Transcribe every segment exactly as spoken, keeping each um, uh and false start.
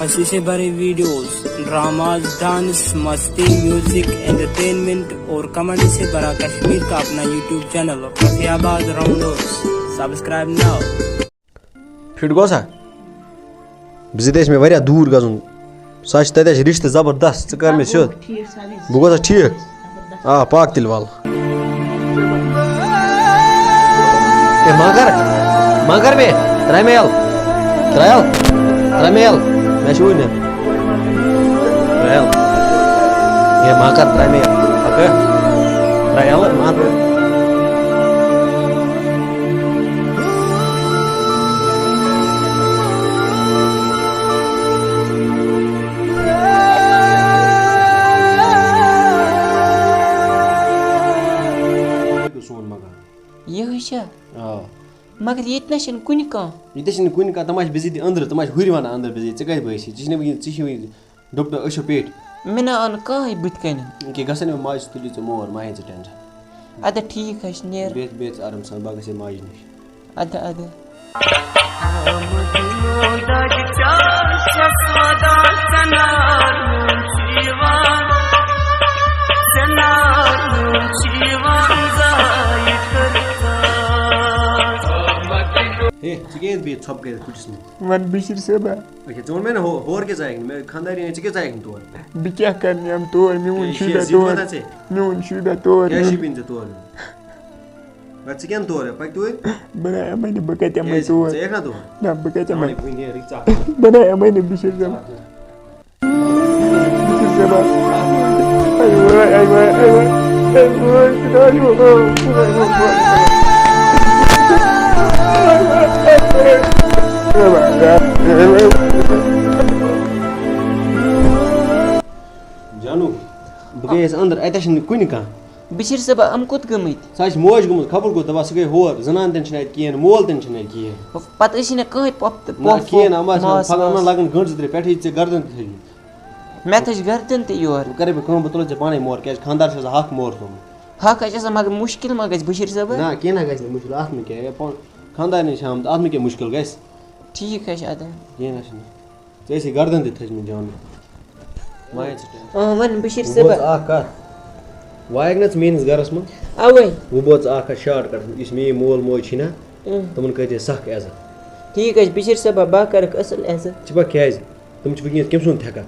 ہنسی سے بھرے ویڈیوز، ڈراماز، ڈانس، مستی، میوزک، انٹرٹینمنٹ اور کامیڈی سے بھرا کشمیر کا اپنا یوٹیوب چینل رفیع آباد راؤنڈرز۔ سبسکرائب ناؤ۔ فٹ گوٚو سا؟ بِزِ تہِ ٲسۍ مےٚ واریاہ دوٗر گژھُن۔ سُہ حظ چھِ تَتہِ حظ چھِ رِشتہٕ زبردست۔ ژٕ کَر مےٚ سیوٚد۔ ٹھیٖک سا گژھِ۔ بہٕ گوٚژھا ٹھیٖک؟ آ، پاک تیٚلہِ وَل۔ اے، ما کر، ما کر مےٚ، ترٛاو مےٚ یَلہٕ۔ ترٛاو یَلہٕ۔ ترٛاو مےٚ یَلہٕ۔ مےٚ چھُ وُنہِ۔ ترٛاو یَلہٕ۔ اے، ما کر، ترٛاو مےٚ یَلہٕ۔ اَکھ، ترٛاو یَلہٕ، ما ترٛاو۔ سون مکان۔ یِہوٚے چھا؟ آ۔ مگر ییٚتہِ نہ چھِنہٕ کُنہِ کانٛہہ۔ ییٚتہِ چھِنہٕ کُنہِ کانٛہہ، تِم حظ چھِ بِزی تہِ أنٛدرٕ، تِم حظ چھِ ہُرۍ وَنان أنٛدرٕ بِزی، ژٕ کَتہِ بٲسی؟ ژٕ چھِ نہٕ وٕنہِ، ژٕ چھِ وٕنہِ ڈُپٹہٕ أچھو پیٚٹھۍ۔ مےٚ نہ آو نہٕ کانٛہہ بٕتھِ کَنٮ۪ن۔ ییٚکیٛاہ گژھن مےٚ ماجہِ سۭتۍ تُلہِ ژٕ مور، مہ ہیٚے ژٕ ٹٮ۪نشَن۔ اَدٕ ٹھیٖک حظ چھِ، نیر۔ بیٚہہ، بیٚہہ ژٕ آرام سان، بہٕ گژھٕ ماجہِ نِش۔ اَدٕ، اَدٕ۔ ہے، ژٕ کیٛازِ بیٚیہِ ژھۄپہٕ کٔرِتھ کُٹھِس منٛز؟ وَن بشیٖر صٲبا۔ اچھا، ژٕ وَن مےٚ نہ ہو-، ہور کیٛاہ ژایَکھ نہٕ؟ مےٚ خانٛدارِنۍ آیہِ، ژٕ کیٛاہ ژایَکھ نہٕ تور؟ بہٕ کیٛاہ کَرٕ نِمہٕ تور؟ میون ہے، شُرۍ شے، ہا زِٹھۍ تور۔ ما تھا ژےٚ؟ میون شُرۍ ہا تور کیٛازِ نیُن۔ چھِ پیٚنۍ ژےٚ تور نیُن؟ وَلہٕ ژٕ کیٛاہ نہٕ تور یَکھ؟ پَکھ توٗرۍ۔ بہٕ نہ یِمَے نہٕ، بہٕ کَتہِ یِمَے کیٛازِ؟ تور؟ ژٕ یِکھ نا تور؟ نہ، بہٕ کَتہِ یِمَے؟ اَوَے بہٕ نیرٕ ژٕ۔ بہٕ نہ یِمَے نہٕ، بہٕ چھُس دَپان۔ بہٕ چھُس دَپان۔ اَے وٲے، اَے وٲے، اَے وٲے، اَے وٲے، خۄدایو۔ جانو، بہٕ گٔیَس أنٛدر، اَتہِ چھِنہٕ کُنہِ کانٛہہ۔ بشیٖر صٲبا، یِم کوٚت گٔمٕتۍ؟ سۄ آسہِ موج گٔمٕژ خبر کوٚت، دَپان سۄ گٔے ہور، زنان تہِ چھِنہٕ اَتہِ کِہیٖنۍ، مول تہِ چھِنہٕ اَتہِ کِہیٖنۍ۔ پَتہٕ ٲسی نہٕ کٕہٕنۍ پۄپھ تہٕ نہ، پۄپھ کِہیٖنۍ، یِم آسہِ ماس پَتہٕ اَنان واس۔ لَگَن گٲنٛٹہٕ زٕ ترٛےٚ پٮ۪ٹھٕے ژےٚ گردَن تہِ تھٲوِتھ۔ مےٚ تھٲج گردَن تہِ یورٕ۔ وۄنۍ کَرَے بہٕ کٲم، بہٕ تُلَے ژےٚ پانَے مور، کیٛازِ خانٛدار چھِ آسان حق مور تھوٚومُت۔ حق حظ چھِ آسان، مگر مُشکِل ما گژھِ بشیٖر صٲبا؟ نہ، کینٛہہ نہ گژھِ نہٕ مُشکِل، اَتھ نہٕ کینٛہہ، یہِ پان-، خانٛدارنہِ چھِ آمٕژ، اَتھ نہٕ کینٛہہ مُشکِل گژھِ۔ ٹھیٖک حظ چھِ اَدٕ۔ کینٛہہ نہ چھُنہٕ۔ ژےٚ ٲسی گردن تہِ تھٔجمٕژ جانو۔ مہ ہیٚے ژٕ ٹٮ۪نشن۔ اۭں، وَن بشیٖر وۄنۍ صٲبا۔ بوز اکھ کتھ۔ وایَکھ نہ ژٕ میٲنِس گرس منٛز؟ اَوَے۔ وۄنۍ بوز ژٕ اکھ کتھ شارٹ کٹ، یُس میٲنۍ مول موج چھِ نہ، اۭں۔ تِمن کٔرۍ زِ سخ عزت۔ ٹھیٖک حظ چھِ، بشیٖر صٲبا، بہٕ ہا کَرَکھ اَصٕل عزت۔ ژٕ پَکھ کیازِ؟ تِم چھِ وٕنکیٚنَس کٔمۍ سُنٛد ٹھیکہ؟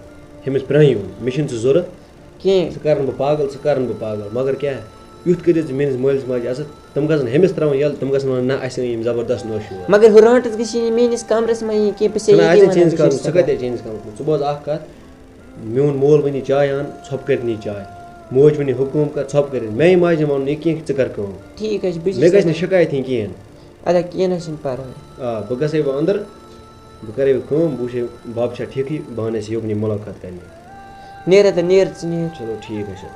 ہُمِس پرٛانہِ ہُنٛد۔ مےٚ چھِنہٕ ژٕ ضوٚرتھ۔ کینٛہہ۔ ژٕ کَرَن بہٕ پاگل، ژٕ کَرَن بہٕ پاگل۔ مگر کیٛاہ؟ یُتھ کٔرِو ژٕ میٲنِس مٲلِس ماجہِ عزت۔ تِم گژھن ہُمِس ترٛاوٕنۍ یَلہٕ، تِم گژھن وَنٕنۍ، "نہ، اَسہِ أنۍ یِم زبردست نوٚش یور۔" مگر ہُہ رانٛٹَس گژھِ یہِ میٲنِس کمرس منٛز یِنۍ کینٛہہ، بہٕ چھُس چھُنہ ییٚتی اَسہِ وَنان، ژھٕنۍ بہٕ کَرُن، چھُس ژٕ کَتہِ ژےٚ ژھٕنۍ کَرُن؟ ژٕ بوز اَکھ کَتھ، میون مول وَنہِ چاے اَن، ژھۄپہٕ کٔرِتھ نی چاے۔ موج وَنہِ حُکُم کَر، ژھۄپہٕ کٔرِتھ۔ میٛانہِ ماجہِ وَنُن یہِ کینٛہہ، ژٕ کَر کٲم۔ ٹھیٖک حظ چھُ، بہٕ چھُس مےٚ گژھِ نہٕ شِکایت یِنۍ کِہیٖنۍ۔ اَدٕ کینٛہہ نہ حظ چھُنہٕ پَرواے۔ آ، بہٕ گژھَے وۄنۍ اَندَر، بہٕ کَرَے وۄنۍ کٲم، بہٕ وٕچھَے بَب چھا ٹھیٖکھٕے، بہٕ اَنَے ژٕ یوٚکنُے مُلاقات کَرنہِ۔ نیر اَدٕ، نیر ژٕ نیر۔ چلو ٹھیٖک حظ چھُ۔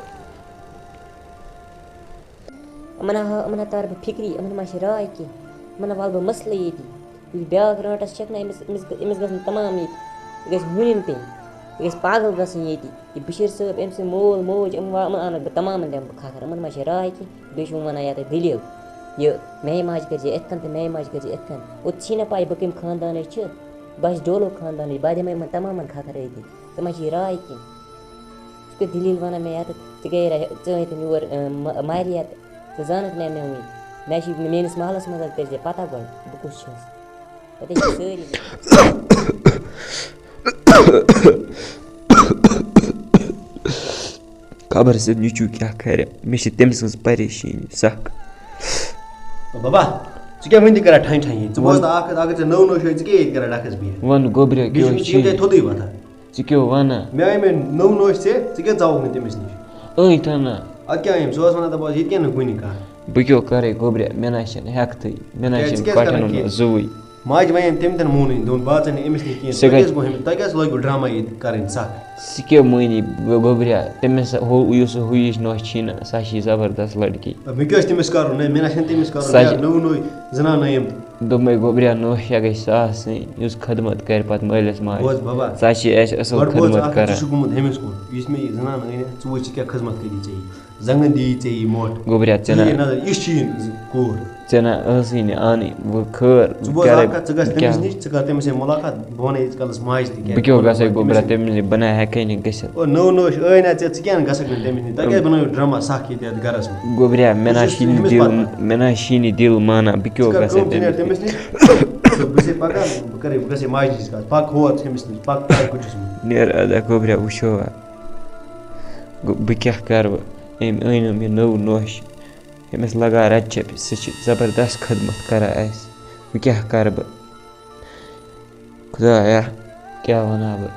یِمَن ہا، یِمَن ہا تارٕ بہٕ فِکری، یِمَن ما چھِ راے کینٛہہ۔ یِمَن ہا والہٕ بہٕ مسلہٕ ییٚتی۔ یُس بیٛاکھ رانٛٹَس چھَکھ نہ، أمِس، أمِس، أمِس گژھِ نہٕ تَمام ییٚتہِ۔ یہِ گژھِ مُنِن پیٚنۍ۔ یہِ گژھِ پاگل گژھٕنۍ ییٚتی۔ یہِ بشیٖر صٲب، أمۍ سٕنٛدۍ مول موج، یِم وا-، یِمَن اَنَکھ بہٕ تَمامَن دِمہٕ بہٕ کھَکھَر۔ یِمَن ما چھِ راے کینٛہہ؟ بیٚیہِ چھُ وۄنۍ وَنان یَتَتھ دٔلیٖل۔ یہِ میٛانہِ ماجہِ کٔرۍ زِ یِتھ کٔنۍ تہٕ میٛانہِ ماجہِ کٔرۍ زِ یِتھ کٔنۍ۔ اوٚت چھی نہ پَے بہٕ کَمہِ خاندانٕچ چھِ؟ بہٕ چھَس ڈولو خاندانٕچ، بہٕ دِمَے یِمَن تَمامَن کھَکھَر أتی۔ ژٕ ما چھِ یہِ راے کینٛہہ؟ ژٕ کیٛاہ دٔلیٖل وَنان مےٚ یَتَتھ؟ ژٕ گٔیے را-، ژٕ أنۍ تِم یور، اۭں، مَ-، مارِ یَتہٕ۔ ژٕ زانَکھ نہ مےٚ وٕنہِ۔ مےٚ چھِ میٛٲنِس محلَس منٛز حظ کٔرۍ زِ پَتہ گۄڈٕ بہٕ کُس چھُس۔ تَتہِ چھِ سٲری۔ خبر زِ نیٚچوٗ کیٛاہ کَرِ، مےٚ چھِ تٔمۍ سٕنٛز پریشٲنی سَکھ۔ بابا، ژٕ کیٛاہ وٕنہِ تہِ کَران ٹھَنۍ ٹھَنۍ یہِ؟ ژٕ بوز وَن۔ تہٕ اَکھ کَتھ، اگر ژےٚ نٔو نٔو چھےٚ، ژٕ کیٛاہ ییٚتہِ کَران ڈَکھَس بِہِتھ؟ وَن گوٚبریا، بیٚیہِ کیٛاہ چھُنہٕ چھُے؟ چیٖز تۄہہِ تھوٚدُے وۄتھان۔ ژٕ کیٛاہ وَنان؟ مےٚ آیہِ مےٚ نٔو نوٚش ژےٚ، ژٕ کیٛازِ ژاوُکھ نہٕ تٔمِس نِش؟ أنۍ تھَو نا۔ اَدٕ کیٛاہ أمۍ؟ سُہ اوس وَنان، دَپان اوس، "ییٚتہِ کیٛاہ نہٕ کُنہِ کانٛہہ۔" بہٕ کیٛاہ کَرَے گوٚبریا، مےٚ نہ چھَنہٕ ہٮ۪کتھٕے، مےٚ نہ کیٛازِ؟ ژٕ چھَنہٕ کیٛازِ کَران کۄٹھٮ۪ن کینٛہہ؟ منٛز زُوٕے۔ ماجہِ وَنے تٔمۍ تہِ نہٕ مونُے، دوٚپُن، "بہٕ ژَنہٕ أمِس نِش کینٛہہ۔" سُہ تۄہہِ گژھِ کیٛازِ گوٚو ہُمہِ-، تۄہہِ کیٛازِ لٲگِو ڈرٛاما ییٚتہِ کَرٕنۍ سَکھ؟ سُہ کیٛاہ مٲنی؟ گوٚبریا، تٔمِس ہُہ، یُس ہُہ ہِش نوٚش چھی نہ، سۄ چھی زبردست لڑکی۔ مےٚ کیٛاہ چھُ تٔمِس کَرُن؟ نہ، مےٚ نہ چھَنہٕ تٔمِس کَرُن۔ سۄ مےٚ چھِ نٔو نٔو زنان نٔیِم۔ دوٚپمَے گوٚبریا، نوٚش چھےٚ گژھِ سۄ آسٕنۍ، یُس خدمت کَرِ پَتہٕ مٲلِس ماجہِ۔ بوز بابا۔ سۄ چھِ اَسہِ اَصٕل گۄڈٕ بوز خدمت اَکھ کَتھ، ژٕ کَران۔ چھُکھ گوٚمُت ہُمِس کُن، یُس مےٚ یہِ زنان أنۍ، ژٕ وٕچھ، ژٕ کیٛاہ خدمت کٔری ژےٚ یہِ۔ زنٛگَن دِیی ژےٚ یہِ موٹ۔ گوٚبریا، ژٕ ژٕ نہ یہِ نظر، یِژھ چھِ یہِ کوٗر۔ ژےٚ نہ ٲسٕے نہٕ اَنٕنۍ، وۄنۍ خٲر، ژٕ بوز کیٛاہ اَکھ کَتھ، ژٕ گژھ کیٛاہ؟ تٔمِس نِش، ژٕ کَر تٔمِس سۭتۍ مُلاقات، بہٕ وَنَے ییٖتِس کالَس ماجہِ تہِ کیٛاہ بہٕ کیٛاہ وَنہٕ گژھٕ بہٕ گوٚبرا تٔمِس تٔمِس نِش؟ بہٕ نہ ہٮ۪کَے نہٕ گٔژھِتھ۔ او نٔو نٔو چھِ ٲے نہ ژےٚ، ژٕ کیٛاہ نہٕ گژھکھ نہٕ تٔمِس نِش؟ تۄہہِ کیٛازِ بَنٲیِو ڈرٛاما سَکھ ییٚتہِ یَتھ گَرَس منٛز؟ گوٚبریا، مےٚ نہ بہٕ چھُس شیٖنی أمِس دِل، پَتہٕ پَتہٕ۔ مےٚ نہ شیٖنی دِل مانان، بہٕ کیٛاہ ژٕ کَر گژھٕ کٲم، ژٕ نیر تٔمِس تٔمِس نِش۔ نِش۔ تہٕ بہٕ چھُسَے پَکان، بہٕ کَرَے، بہٕ گژھَے ماجہِ نِش گژھ، پَکھ ہور ژٕ أمِس نِش، پَکھ پَکھ بہٕ چھُس وۄنۍ۔ نیر اَدا گوٚبریا، وٕچھو وۄنۍ۔ گوٚو بہٕ کیٛاہ کَرٕ وۄنۍ؟ أمۍ أنۍ نہٕ مےٚ نٔو نوٚش۔ ییٚمِس لگان رَتہٕ چَپہِ، سُہ چھِ زبردست خدمت کران اَسہِ۔ وۄنۍ کیٛاہ کَرٕ بہٕ؟ خدایا، کیٛاہ وَنہٕ ہا بہٕ؟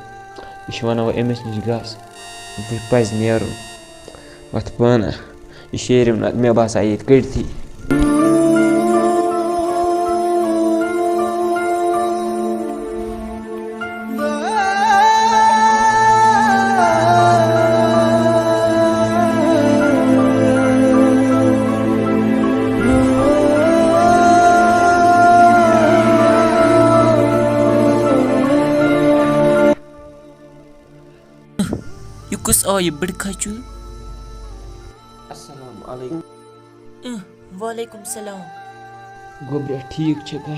یہِ چھِ وَنان، وۄنۍ أمِس نِش گژھ، وۄنۍ پَزِ نیرُن۔ وۄتھ پانہٕ، یہِ شیرِو نَتہٕ مےٚ باسان ییٚتہِ کٔڑتھٕے۔ یہِ کُس آو یہِ بٕڑکھا چھُ؟ السلام علیکم۔ اۭں، وعلیکم السلام۔ گوٚبریا، ٹھیٖک چھَکھا؟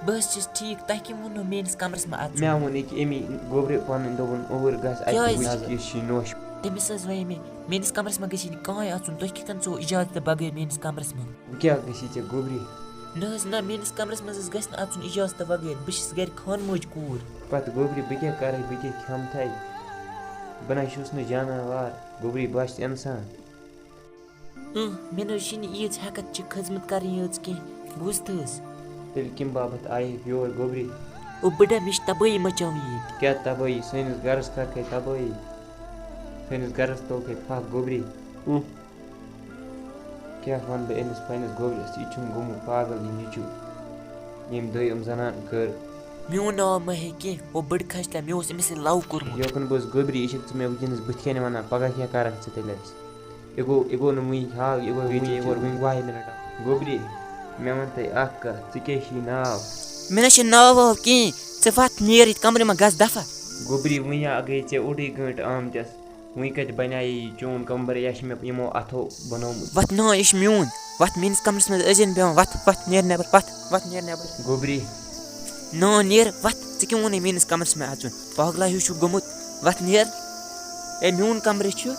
بہٕ حظ چھَس ٹھیٖک، تۄہہِ کٔمۍ ووٚنوُ میٛٲنِس کمرس منٛز اَژُن؟ مےٚ ووٚن أکۍ أمی گوٚبرِ پَنٕنۍ، دوٚپُن اوٗرۍ گژھ، اَتہِ کیٛازِ؟ وٕچھ نظر۔ کِژھ چھِ نوٚش۔ تٔمِس حظ وَنے مےٚ، میٛٲنِس کمرس منٛز گژھی نہٕ کٕہٕنۍ اَژُن، تُہۍ کِتھ کٔنۍ ژوٚو اِجازت تہٕ بغٲر میٛٲنِس کمرس منٛز؟ وۄنۍ کیٛاہ گژھی ژےٚ گوٚبرِ؟ نہ حظ نہ، میٛٲنِس کمرس منٛز حظ گژھِ نہٕ اَژُن اِجازت بغٲر، بہٕ چھَس گَرِ خانہٕ موج کوٗر۔ پَتہٕ گوٚبرِ بہٕ کیٛاہ کَرٕ، بہٕ کیٛاہ کھٮ۪مہٕ تھَے؟ بہٕ نہ چھُس نہٕ جاناوار، گوٚبرِ بہٕ ہا چھُس اِنسان۔ اۭں، مےٚ نہ حظ چھِنہٕ ییٖژ ہٮ۪کتھ چھِ خدمت کَرٕنۍ یٲژ کینٛہہ، بوٗزتھٕ حظ؟ تیٚلہِ کَمہِ باپتھ آیے یور گوٚبرِ؟ او بٕڈا، مےٚ چھِ تبٲہی مچاوٕنۍ ییٚتہِ۔ کیٛاہ تبٲہی؟ سٲنِس گَرَس کَرکھَے تبٲہی، سٲنِس گَرَس تُلکھَے پھَکھ گوٚبرِ۔ اۭں۔ کیٛاہ وَنہٕ بہٕ أمِس پنٛنِس گوٚبرِس؟ یہِ چھُم گوٚمُت پاگل، یہِ نیٚچوٗ، ییٚمۍ دۄیِم زنان کٔر۔ میون ناو مہ ہیٚیہِ کینٛہہ، او بٕڈ کھسلا، مےٚ اوس أمِس سۭتۍ love کوٚرمُت۔ یوکُن بہٕ اوسُس گوٚبرِ، یہِ چھَکھ ژٕ مےٚ وٕنکیٚنَس بٕتھِ کَنہِ وَنان، پَگاہ کیٛاہ کَرَکھ ژٕ تیٚلہِ اَسہِ؟ یہِ گوٚو، یہِ گوٚو نہٕ وٕنہِ حال، یہِ گوٚو وٕنہِ یور وٕنہِ واے مِنَٹ۔ گوٚبرِ، مےٚ وَن تہٕ اَکھ کَتھ، ژٕ کیٛاہ چھِی ناو؟ مےٚ نہ چھِ ناو واو کِہیٖنۍ، ژٕ وَتھ نیر ییٚتہِ کَمرٕ منٛز گژھ دَفا۔ گوٚبرِ، وٕنہِ ہا گٔے ژےٚ اوٚڑُے گٲنٛٹہٕ آمتِس۔ وۄنۍ کَتہِ بَنیٛاے یہِ چون کَمرٕ؟ یہِ چھِ مےٚ یِمو اَتھو بَنومُت۔ وَتھ نا، یہِ چھِ میون۔ وَتھ میٛٲنِس کَمرَس منٛز ٲسۍ زِ نہٕ بیٚہوان۔ وَتھ، وَتھ، نیر نٮ۪بَر، وَتھ، وَتھ، نیر نٮ۪بَر۔ گوٚبری۔ نا، نیر، وَتھ۔ ژےٚ کیٛاہ ووٚنُے میٛٲنِس کَمرَس منٛز اَژُن؟ پاگلا ہیوٗ چھُکھ گوٚمُت۔ وَتھ، نیر۔ اے، میون کَمرٕ چھُ۔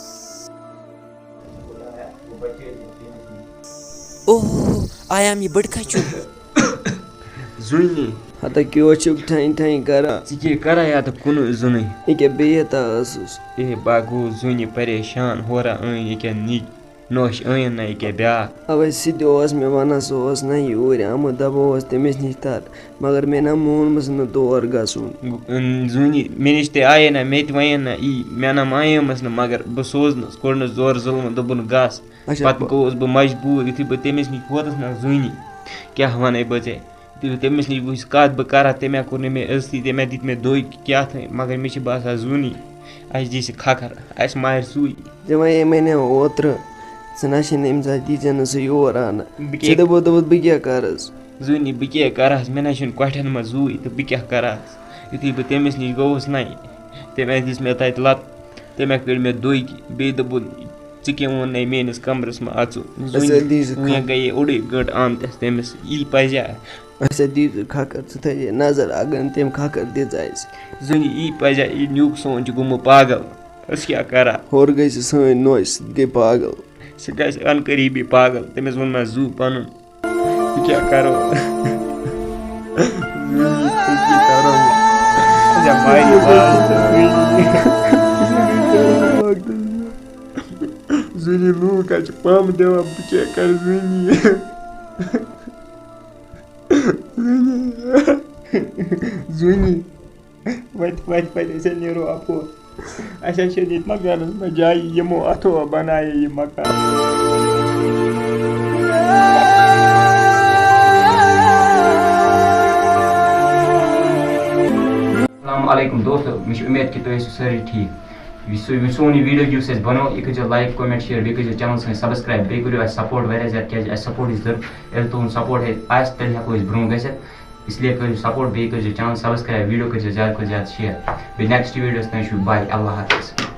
اوہ، آیام یہِ بٔڑ کھچُر۔ زوٗنی۔ ہتا کیٛاہ چھُکھ ٹھَنۍ ٹھَنۍ کران؟ ژٕ کیٛاہ کران یتھ کُنُے زوٚنُے؟ یہِ کیٛاہ بِہِتھ ہا ٲسٕس؟ اے، بہٕ ہا گوٚوُس زوٗنی پریشان، ہورٕ أنۍ یہِ کیٛاہ نِچ نوش أنۍ نہ یہِ کیٛاہ بیٛاکھ؟ اوے سُہ تہِ اوس مےٚ ونان، سُہ اوس نہ یوٗرۍ آمُت، دپان اوس تٔمِس نِش تر، مگر مےٚ نہ مونمَس نہٕ تور گژھُن۔ گو-، زوٗنی، مےٚ نِش تہِ آیے نہ، مےٚ تہِ وَنے نہ یی، مےٚ نہ مانیمَس نہٕ، مگر بہٕ سوزنَس، کوٚرنَس زورٕ ظُلمہٕ، دوٚپُن گژھ۔ اچھا، پتہٕ بہٕ گوٚوُس بہٕ مجبوٗر، یُتھُے بہٕ تٔمِس نِش ووتُس نہ زوٗنی، کیٛاہ وَنَے بہٕ ژےٚ؟ یُتھُے بہٕ تٔمِس نِش وٕچھ کَتھ بہٕ کَرٕ ہا، تٔمۍ ہا کوٚر نہٕ مےٚ عزتٕے، تٔمۍ ہا دِتۍ مےٚ دۄگۍ کیٛاہ تھٲے، مگر مےٚ چھِ باسان زوٗنی، اَسہِ دی سُہ کھَکھَر، اَسہِ مارِ سُے۔ ژےٚ وَنے مےٚ نہ اوترٕ، ژٕ نہ چھے نہٕ أمِس اَتھ ییٖژاہ نہٕ سُہ یور اَنان۔ بہٕ ژےٚ کیٛاہ دوٚپُتھ، دوٚپُتھ بہٕ کیٛاہ کَرَس؟ زوٗنی، بہٕ کیٛاہ کَرٕ ہَس؟ مےٚ نہ چھُنہٕ کۄٹھٮ۪ن منٛز زُوٕے تہٕ بہٕ کیٛاہ کَرٕ ہَس؟ یُتھُے بہٕ تٔمِس نِش گوٚوُس نہ، تٔمۍ ہا دِژ مےٚ تَتہِ لَت، تٔمۍ ہا کٔڑۍ مےٚ دۄگۍ، بیٚیہِ دوٚپُن، ژٕ کیٛاہ ووٚن نَے میٛٲنِس کَمرَس منٛز اَژُن؟ اَسہِ زوٗنہِ، حظ دی زٕ وٕنہِ کھۄ-، گٔیے اوٚڑُے گٲنٛٹہٕ آمتِس تٔمِس، یی پَزیٛا؟ اَسہِ حظ دی زٕ کھۄکھر، ژٕ تھٲیزِ نظر، اگر نہٕ تٔمۍ کھۄکھر دِژ اَسہِ۔ زوٗنہِ، یی پَزیٛا؟ یہِ نیُک سون چھُ گوٚمُت پاگل، أسۍ کیٛاہ کَرو؟ ہورٕ گٔے سُہ سٲنۍ نوش، سُہ تہِ گٔے پاگل۔ سُہ گژھِ اَن قریٖبی پاگل، تٔمِس ووٚن مےٚ زُو پَنُن، بہٕ کیٛاہ کَرو؟ زوٗنہِ، بہٕ کیٛاہ کَرو؟ اچھا، ماجہِ باز تہٕ زوٗنہِ۔ زوٗنہِ لوٗکھ حظ چھِ پامہٕ دِوان، بہٕ کیٛاہ کَرٕ زوٗنہِ؟ زوٗنہِ۔ زوٗنہِ۔ وَتہِ، وَتہِ، وَتہِ، أسۍ حظ نیرو اَپور۔ اَسہِ حظ چھِ ییٚتہِ مکانَس منٛز جایہِ، یِمو اَتھو بَنایے یہِ مکان۔ السلام علیکم دوستو، مےٚ چھِ اُمید کہِ تُہۍ ٲسِو سٲری ٹھیٖک۔ یُس سُہ، یُس سون یہِ video یُس اَسہِ بَنوو، یہِ کٔرۍزیو like، comment، share، بیٚیہِ کٔرۍزیو channel سٲنۍ subscribe، بیٚیہِ کٔرِو اَسہِ support واریاہ زیادٕ، کیٛازِ اَسہِ support یُس ضروٗرت، ییٚلہِ تُہُنٛد support ہے آسہِ، تیٚلہِ ہٮ۪کو أسۍ برٛونٛہہ گٔژھِتھ۔ اس لیے کٔرِو support، بیٚیہِ کٔرۍزیو channel subscribe، video کٔرۍزیو زیادٕ کھۄتہٕ زیادٕ share۔ بیٚیہِ next videoس تام چھُ bye، اللہ حافظ۔